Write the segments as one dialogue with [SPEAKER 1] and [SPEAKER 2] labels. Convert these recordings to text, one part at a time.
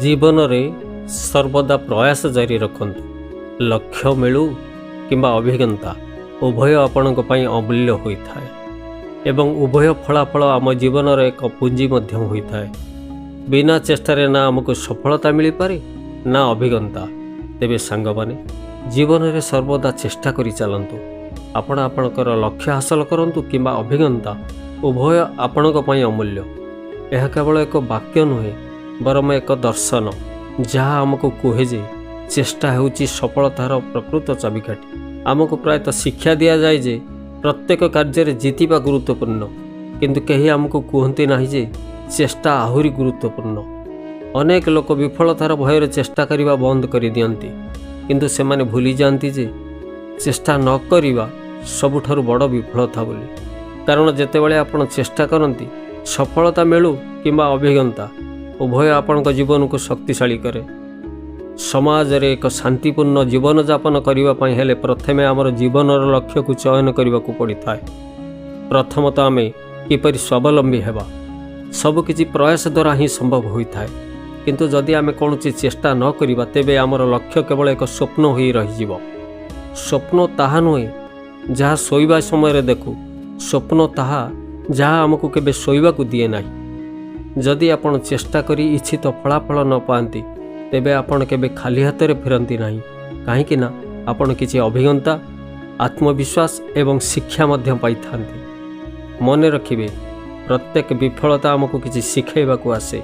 [SPEAKER 1] ଜୀବନରେ ସର୍ବଦା ପ୍ରୟାସ ଜାରି ରଖନ୍ତୁ। ଲକ୍ଷ୍ୟ ମିଳୁ କିମ୍ବା ଅଭିଜ୍ଞତା, ଉଭୟ ଆପଣଙ୍କ ପାଇଁ ଅମୂଲ୍ୟ ହୋଇଥାଏ ଏବଂ ଉଭୟ ଫଳାଫଳ ଆମ ଜୀବନର ଏକ ପୁଞ୍ଜି ମଧ୍ୟ ହୋଇଥାଏ। ବିନା ଚେଷ୍ଟାରେ ନା ଆମକୁ ସଫଳତା ମିଳିପାରେ, ନା ଅଭିଜ୍ଞତା। ତେବେ ସାଙ୍ଗମାନେ, ଜୀବନରେ ସର୍ବଦା ଚେଷ୍ଟା କରି ଚାଲନ୍ତୁ। ଆପଣ ଆପଣଙ୍କର ଲକ୍ଷ୍ୟ ହାସଲ କରନ୍ତୁ କିମ୍ବା ଅଭିଜ୍ଞତା, ଉଭୟ ଆପଣଙ୍କ ପାଇଁ ଅମୂଲ୍ୟ। ଏହା କେବଳ ଏକ ବାକ୍ୟ ନୁହେଁ, ବରଂ ଏକ ଦର୍ଶନ, ଯାହା ଆମକୁ କୁହେ ଯେ ଚେଷ୍ଟା ହେଉଛି ସଫଳତାର ପ୍ରକୃତ ଚାବିକାଠି। ଆମକୁ ପ୍ରାୟତଃ ଶିକ୍ଷା ଦିଆଯାଏ ଯେ ପ୍ରତ୍ୟେକ କାର୍ଯ୍ୟରେ ଜିତିବା ଗୁରୁତ୍ୱପୂର୍ଣ୍ଣ, କିନ୍ତୁ କେହି ଆମକୁ କୁହନ୍ତି ନାହିଁ ଯେ ଚେଷ୍ଟା ଆହୁରି ଗୁରୁତ୍ୱପୂର୍ଣ୍ଣ। ଅନେକ ଲୋକ ବିଫଳତାର ଭୟରେ ଚେଷ୍ଟା କରିବା ବନ୍ଦ କରିଦିଅନ୍ତି, କିନ୍ତୁ ସେମାନେ ଭୁଲିଯାଆନ୍ତି ଯେ ଚେଷ୍ଟା ନ କରିବା ସବୁଠାରୁ ବଡ଼ ବିଫଳତା ବୋଲି। କାରଣ ଯେତେବେଳେ ଆପଣ ଚେଷ୍ଟା କରନ୍ତି, ସଫଳତା ମିଳୁ କିମ୍ବା ଅଭିଜ୍ଞତା, ଉଭୟ ଆପଣଙ୍କ ଜୀବନକୁ ଶକ୍ତିଶାଳୀ କରେ। ସମାଜରେ ଏକ ଶାନ୍ତିପୂର୍ଣ୍ଣ ଜୀବନଯାପନ କରିବା ପାଇଁ ହେଲେ ପ୍ରଥମେ ଆମର ଜୀବନର ଲକ୍ଷ୍ୟକୁ ଚୟନ କରିବାକୁ ପଡ଼ିଥାଏ। ପ୍ରଥମତଃ ଆମେ କିପରି ସ୍ୱାବଲମ୍ବୀ ହେବା। ସବୁକିଛି ପ୍ରୟାସ ଦ୍ୱାରା ହିଁ ସମ୍ଭବ ହୋଇଥାଏ, କିନ୍ତୁ ଯଦି ଆମେ କୌଣସି ଚେଷ୍ଟା ନ କରିବା, ତେବେ ଆମର ଲକ୍ଷ୍ୟ କେବଳ ଏକ ସ୍ୱପ୍ନ ହୋଇ ରହିଯିବ। ସ୍ୱପ୍ନ ତାହା ନୁହେଁ ଯାହା ଶୋଇବା ସମୟରେ ଦେଖୁ, ସ୍ୱପ୍ନ ତାହା ଯାହା ଆମକୁ କେବେ ଶୋଇବାକୁ ଦିଏ ନାହିଁ। ଯଦି ଆପଣ ଚେଷ୍ଟା କରି ଇଚ୍ଛିତ ଫଳାଫଳ ନ ପାଆନ୍ତି, ତେବେ ଆପଣ କେବେ ଖାଲି ହାତରେ ଫେରନ୍ତି ନାହିଁ, କାହିଁକି ନା ଆପଣ କିଛି ଅଭିଜ୍ଞତା, ଆତ୍ମବିଶ୍ୱାସ ଏବଂ ଶିକ୍ଷା ମଧ୍ୟ ପାଇଥାନ୍ତି। ମନେ ରଖିବେ, ପ୍ରତ୍ୟେକ ବିଫଳତା ଆମକୁ କିଛି ଶିଖାଇବାକୁ ଆସେ।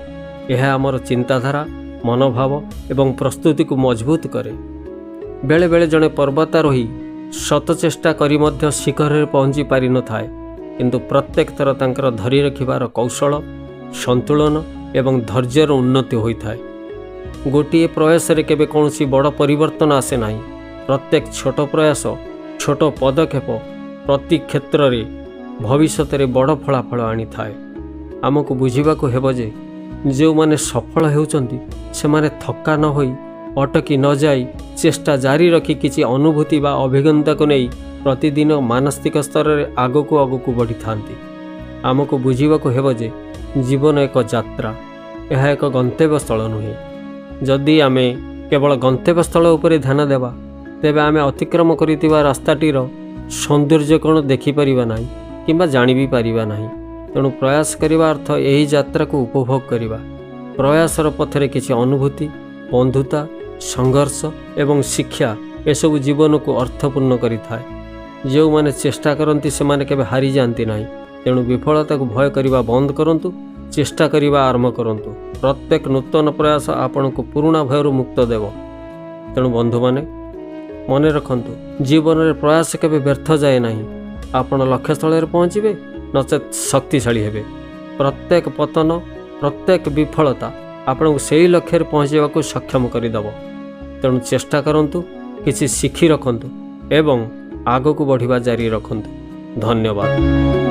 [SPEAKER 1] ଏହା ଆମର ଚିନ୍ତାଧାରା, ମନୋଭାବ ଏବଂ ପ୍ରସ୍ତୁତିକୁ ମଜବୁତ କରେ। ବେଳେବେଳେ ଜଣେ ପର୍ବତାରୋହୀ ଶତ ଚେଷ୍ଟା କରି ମଧ୍ୟ ଶିଖରରେ ପହଞ୍ଚି ପାରିନଥାଏ, କିନ୍ତୁ ପ୍ରତ୍ୟେକ ଥର ତାଙ୍କର ଧରି ରଖିବାର କୌଶଳ, ସନ୍ତୁଳନ ଏବଂ ଧୈର୍ଯ୍ୟର ଉନ୍ନତି ହୋଇଥାଏ। ଗୋଟିଏ ପ୍ରୟାସରେ କେବେ କୌଣସି ବଡ଼ ପରିବର୍ତ୍ତନ ଆସେ ନାହିଁ। ପ୍ରତ୍ୟେକ ଛୋଟ ପ୍ରୟାସ, ଛୋଟ ପଦକ୍ଷେପ ପ୍ରତି କ୍ଷେତ୍ରରେ ଭବିଷ୍ୟତରେ ବଡ଼ ଫଳାଫଳ ଆଣିଥାଏ। ଆମକୁ ବୁଝିବାକୁ ହେବ ଯେ ଯେଉଁମାନେ ସଫଳ ହେଉଛନ୍ତି, ସେମାନେ ଥକ୍କା ନ ହୋଇ, ଅଟକି ନ ଯାଇ, ଚେଷ୍ଟା ଜାରି ରଖି କିଛି ଅନୁଭୂତି ବା ଅଭିଜ୍ଞତାକୁ ନେଇ ପ୍ରତିଦିନ ମାନସିକ ସ୍ତରରେ ଆଗକୁ ଆଗକୁ ବଢ଼ିଥାନ୍ତି। ଆମକୁ ବୁଝିବାକୁ ହେବ ଯେ ଜୀବନ ଏକ ଯାତ୍ରା, ଏହା ଏକ ଗନ୍ତବ୍ୟସ୍ଥଳ ନୁହେଁ। ଯଦି ଆମେ କେବଳ ଗନ୍ତବ୍ୟସ୍ଥଳ ଉପରେ ଧ୍ୟାନ ଦେବା, ତେବେ ଆମେ ଅତିକ୍ରମ କରିଥିବା ରାସ୍ତାଟିର ସୌନ୍ଦର୍ଯ୍ୟ କ'ଣ ଦେଖିପାରିବା ନାହିଁ କିମ୍ବା ଜାଣି ବି ପାରିବା ନାହିଁ। ତେଣୁ ପ୍ରୟାସ କରିବା ଅର୍ଥ ଏହି ଯାତ୍ରାକୁ ଉପଭୋଗ କରିବା। ପ୍ରୟାସର ପଥରେ କିଛି ଅନୁଭୂତି, ବନ୍ଧୁତା, ସଂଘର୍ଷ ଏବଂ ଶିକ୍ଷା, ଏସବୁ ଜୀବନକୁ ଅର୍ଥପୂର୍ଣ୍ଣ କରିଥାଏ। ଯେଉଁମାନେ ଚେଷ୍ଟା କରନ୍ତି, ସେମାନେ କେବେ ହାରିଯାଆନ୍ତି ନାହିଁ। ତେଣୁ ବିଫଳତାକୁ ଭୟ କରିବା ବନ୍ଦ କରନ୍ତୁ, ଚେଷ୍ଟା କରିବା ଆରମ୍ଭ କରନ୍ତୁ। ପ୍ରତ୍ୟେକ ନୂତନ ପ୍ରୟାସ ଆପଣଙ୍କୁ ପୁରୁଣା ଭୟରୁ ମୁକ୍ତ ଦେବ। ତେଣୁ ବନ୍ଧୁମାନେ, ମନେ ରଖନ୍ତୁ, ଜୀବନରେ ପ୍ରୟାସ କେବେ ବ୍ୟର୍ଥ ଯାଏ ନାହିଁ। ଆପଣ ଲକ୍ଷ୍ୟସ୍ଥଳରେ ପହଞ୍ଚିବେ, ନଚେତ୍ ଶକ୍ତିଶାଳୀ ହେବେ। ପ୍ରତ୍ୟେକ ପତନ, ପ୍ରତ୍ୟେକ ବିଫଳତା ଆପଣଙ୍କୁ ସେହି ଲକ୍ଷ୍ୟରେ ପହଞ୍ଚିବାକୁ ସକ୍ଷମ କରିଦେବ। ତେଣୁ ଚେଷ୍ଟା କରନ୍ତୁ, କିଛି ଶିଖି ରଖନ୍ତୁ ଏବଂ ଆଗକୁ ବଢ଼ିବା ଜାରି ରଖନ୍ତୁ। ଧନ୍ୟବାଦ।